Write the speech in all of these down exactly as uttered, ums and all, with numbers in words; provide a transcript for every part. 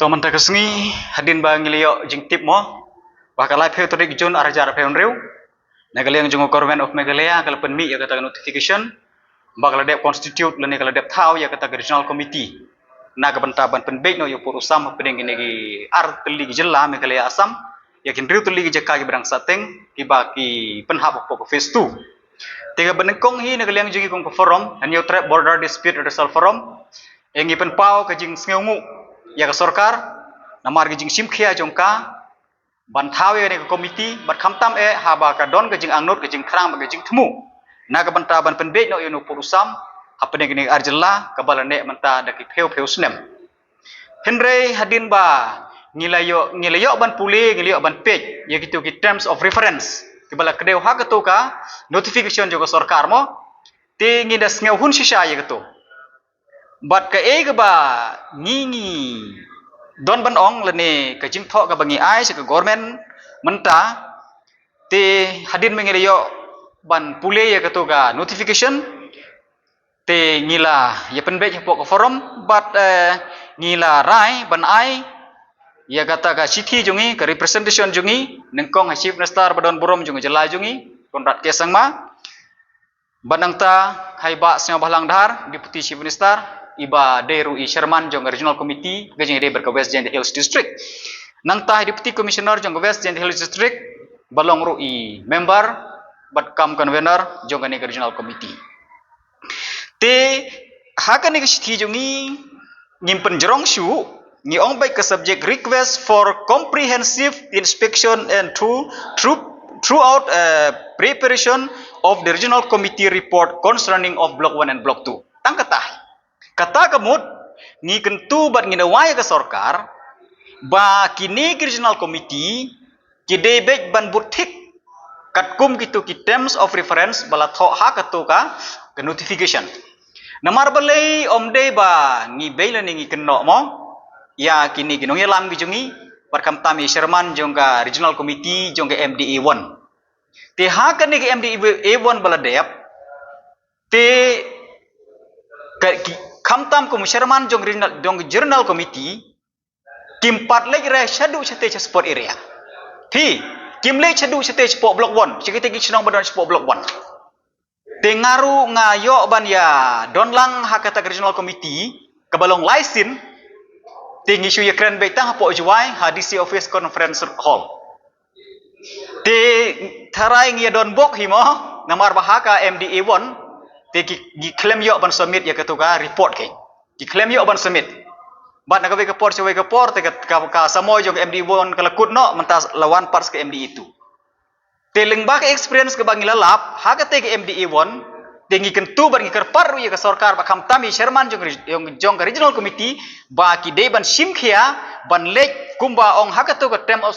Mynta ka sngi, hadien ba ngi la ïoh jingtip mo ba ka laiphew tarik Jun arhajar arphew hynriew, na ka liang jong ka Government of Meghalaya ka la pynmih ïa kata ka notification ba ka la dep constitute lane ka la dep thaw ïa kata ka Regional Committee na ka bynta ban pynbeit noh ïa u pud u sam hapdeng kine ki ar tylli ki jylla Meghalaya Assam, ïa ki hynriew tylli ki jaka kiba dang sahteng kiba ki pynhap hapoh ka phase two. Te kaba nyngkong hi na ka liang jong ngi kum ka forum, Hynñiewtrep Border Dispute Redressal Forum, ngi pynpaw ka jingsngewnguh ïa ka sorkar namar ka jingshim khia jong ka ban thaw ïa kane ka committee, bad khamtam eh haba ka don ka jingangnud, ka jingthrang bad ka jingthmu na ka bynta ban pynbeit noh ïa une u pud u sam hapdeng kine ki ar jylla kaba la neh mynta da ki phew phew snem. Hynrei hadien ba ngi la ïoh, ngi la ïoh ban pule, ngi la ïoh ban peit ïa kito ki terms of reference kiba la kdew ha kato ka notification jong ka sorkar mo, te ngi da sngewhun shisha ïa kato. Bad kaei kaba ngi, ngi don ban ong lane ka jingthoh kaba ngi ai sha ka government mynta, te hadien ba ngi la ïoh ban pule ïa kato ka notification, te ngi la ïa pynbeit hapoh ka forum, bad, eh, ngi la rai ban ai ïa kata ka shithi jong ngi, ka representation jong ngi, nyngkong ha Chief Minister ba don burom jong ka jylla jong ngi, Conrad K Sangma, bad nangta ha i Bah Sniawbhalang Dhar, Deputy Chief Minister, iba dei ruh i Chairman jong ka Regional Committee ka jingïadei bad ka West Jaintia Hills District. Nangta ha i Deputy Commissioner jong ka West Jaintia Hills District ba long ruh i member bad kam convener jong kane ka Regional Committee. Te ha kane ka shithi jong ngi, ngim pynjrong shuh, ngi ong beit ka subject: Request for comprehensive inspection and through, through, throughout, uh, preparation of the Regional Committee report concerning of Block one and Block two. Tang kata. Kata ka mut, ngi kyntu bad ngi dawa ïa ka sorkar ba kine ki Regional Committee ki dei beit ban bud thik katkum kito ki terms of reference ba la thoh ha kato ka, ka notification. Namar balei? Ym dei ba ngi bei lane ngi kynnoh mo ïa kine ki nongïalam ki jong ngi, bad khamtam i Chairman jong ka Regional Committee jong ka M D A one. Te ha kane ka M D A one ba la dep, te ka, ki, khamtam kum Chairman jong Regional, jong Regional Committee, kim pat leit re shaduh shatei sha spot area. Phi, kim leit shaduh shatei shapoh Block one, sha kitei ki shnong ba don shapoh Block one. Te nga ruh nga ïoh ban ïa don lang ha kata ka Regional Committee kaba long lai sien, te ngi shu ïa kren beit tang hapoh Jowai ha D C Office Conference Hall. Te tharai ngi ïa don bok hi mo, namar ba ha ka M D A one te ki, ki khlem ïoh ban submit ïa kato ka report, ki, ki khlem ïoh ban submit. Bad na kawei ka por sha kawei ka por te ka, ka, ka samoi jong ka M D A one ka la kut noh, mynta la wan pat sha ka M D A two. Te lyngba ka experience kaba ngi la lap ha kata ka M D A one, te ngi kyntu bad ngi kyrpad ruh ïa ka sorkar, bad khamtam i Chairman jong, jong, jong ka Regional Committee, ba ki dei ban shim khia ban leit kumba ong ha kato ka term of,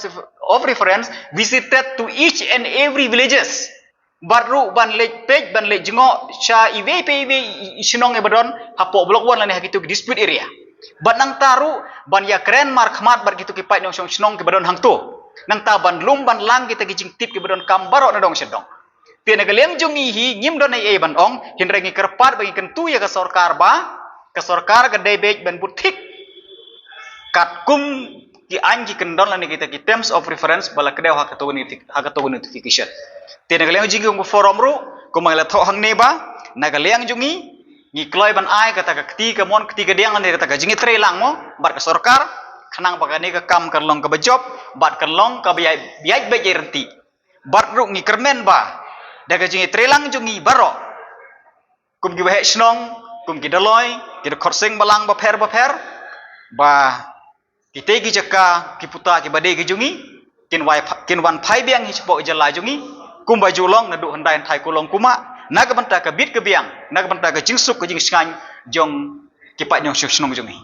of reference, visited to each and every villages. Bad ruh ban leit peit, ban leit jngoh sha iwei pa iwei i, i shnong iba don hapoh Block one lane ha kito ki dispute area. Bad nangta ruh ban ïa kren markhmat bad kito ki paid nongshong shnong kiba don hangto. Nangta ban lum ban lang kita ki jingtip kiba donkam baroh na dong sha dong. Te na ka liang jong ngi hi ngim don ei ei ban ong, hynrei ngi kyrpad bad ngi kyntu ïa ka sorkar ba ka sorkar ka dei beit ban bud thik katkum ki aiñ ki kyndon lane kita ki terms of reference ba la kdew ha kato ka noti-, ha kato ka notification. Te na ka liang jong ngi kum ka forum ruh, kumba ngi la thoh hangne ba na ka liang jong ngi, ngi kloi ban ai kata ka kti kamon kti kadiang lane kata ka jingïatreilang mo bad ka sorkar, khnang ba kane ka kam kan long kaba jop bad kan long kaba ïai, ïai beit ïai ryntih. Bad ruh ngi kyrmen ba da ka jingïatreilang jong ngi baroh, kum ki waheh shnong, kum ki dolloi, ki dkhot seng balang bapher bapher, ba kitei ki jaka ki puta kiba dei ki jong ngi kin wai pha-, kin wan phai biang hi shapoh jylla jong ngi kumba ju long naduh hyndai hynthai kulong kumah, na ka bynta ka bit ka biang, na ka bynta ka jingsuk ka jingshngaiñ jong ki paid nongshong shnong jong ngi.